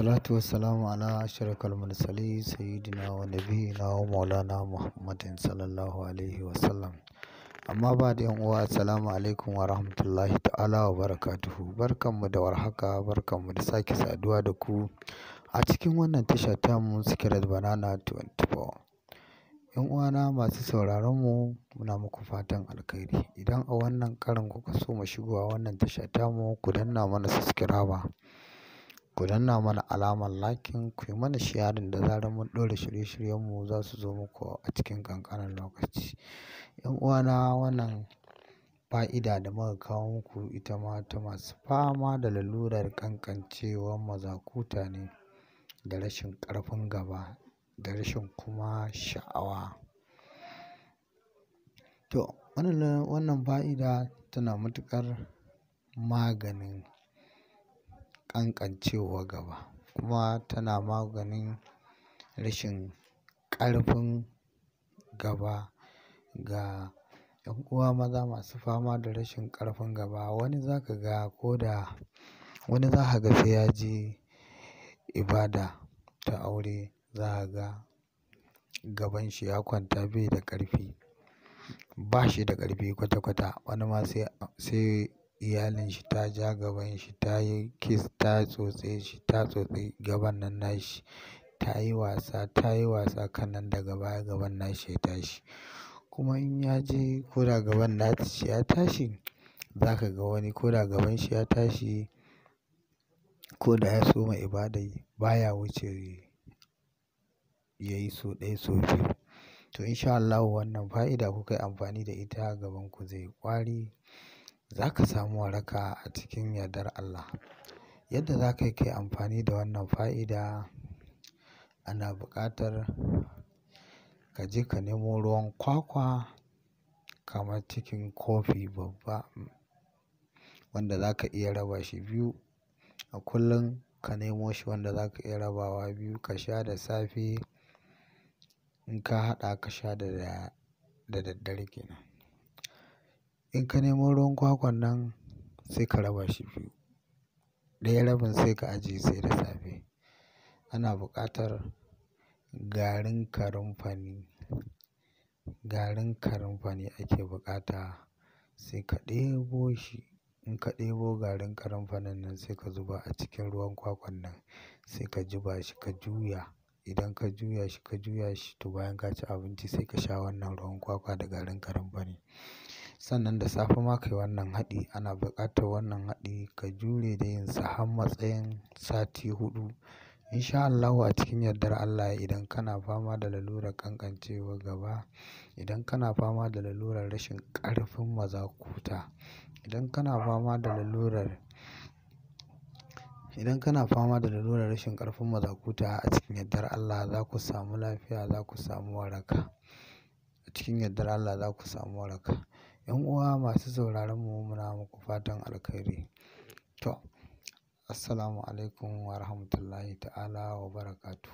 Wassalatu wassalamu ala ashrafil mursalin sayyidina wa nabiyina wa maulana Muhammadin sallallahu alaihi wasallam. Amma ba da yan uwa, assalamu alaikum wa rahmatullahi ta'ala wa barakatuhu. Barkanmu da warhaka, barkanmu da sake saduwa da ku a cikin wannan tasha tamu Secret Banana 24. 'Yan uwana masu sauraron mu, muna muku fatan alkhairi. Idan a wannan karin kuka so mu shigowa wannan tasha tamu, ku danna mana subscriber, ku danna mana alamar liking, ku yi mana sharing, da zarar mun ɗora shirye-shiryenmu za su zo muku a cikin ƙanƙanin lokaci. 'Yan uwana, wannan fa'ida da muka kawo muku ita ma ta masu fama da lalurar ƙanƙancewar mazakuta ne, da rashin ƙarfin gaba, da rashin kuma sha'awa. To, wannan fa'ida tana matuƙar maganin ƙanƙancewar gaba, kuma tana maganin rashin ƙarfin gaba ga 'yan uwa maza masu fama da rashin ƙarfin gaba. Wani za ka ga ko da wani za ka ga sai ya je ibada ta aure, za ka ga gaban shi ya kwanta bai da ƙarfi, ba shi da ƙarfi kwata-kwata. Wani ma sai iyalin shi ta ja gaban shi, ta yi kiss, ta tsotse shi, ta tsotse gaban nan nashi, ta yi wasa, ta yi wasa, kan nan daga baya gaban nashi ya tashi. Kuma in ya je ko da gaban nashi ya tashi, za ka ga wani ko da gaban shi ya tashi ko da ya soma ibadai baya wuce ya yi sau ɗaya, sau biyu. To, in sha Allahu wannan fa'ida kuka yi amfani da ita, gabanku zai yi ƙwari. Za ka samu waraka a cikin yardar Allah. Yadda za ka yi ka yi amfani da wannan fa'ida, ana buƙatar ka je ka nemo ruwan kwakwa kamar cikin kofi babba wanda za ka iya raba shi biyu. A kullum ka nemo shi wanda za ka iya rabawa biyu, ka sha da safe, in ka haɗa ka sha da daddare kenan. In ka nemo ruwan kwakwan nan sai ka raba shi biyu. Ɗaya rabin sai ka ajiye sai da safe. Ana buƙatar garin kanumfani, garin kanumfani ake buƙata, sai ka ɗebo shi. In ka ɗebo garin kanumfanin nan sai ka zuba a cikin ruwan kwakwan nan, sai ka zuba shi ka juya. Idan ka juya shi, ka juya shi, to bayan ka ci abinci sai ka sha wannan ruwan kwakwa da garin kanumfani. Sannan da safe ma ka yi wannan haɗi. Ana buƙatar wannan haɗi ka jure da yin sa har matsayin sati 4. In sha Allahu a cikin yardar Allah, idan kana fama da lalurar ƙanƙancewar gaba, idan kana fama da lalurar rashin ƙarfin mazakuta, idan kana fama da lalurar, idan kana fama da lalurar rashin ƙarfin mazakuta, a cikin yardar Allah za ku samu lafiya, za ku samu waraka. A cikin yardar Allah za ku samu waraka. 'Yan uwa masu sauraron mu, muna muku fatan alkhairi. To, assalamu alaikum wa rahmatullahi ta'ala wa barakatuh.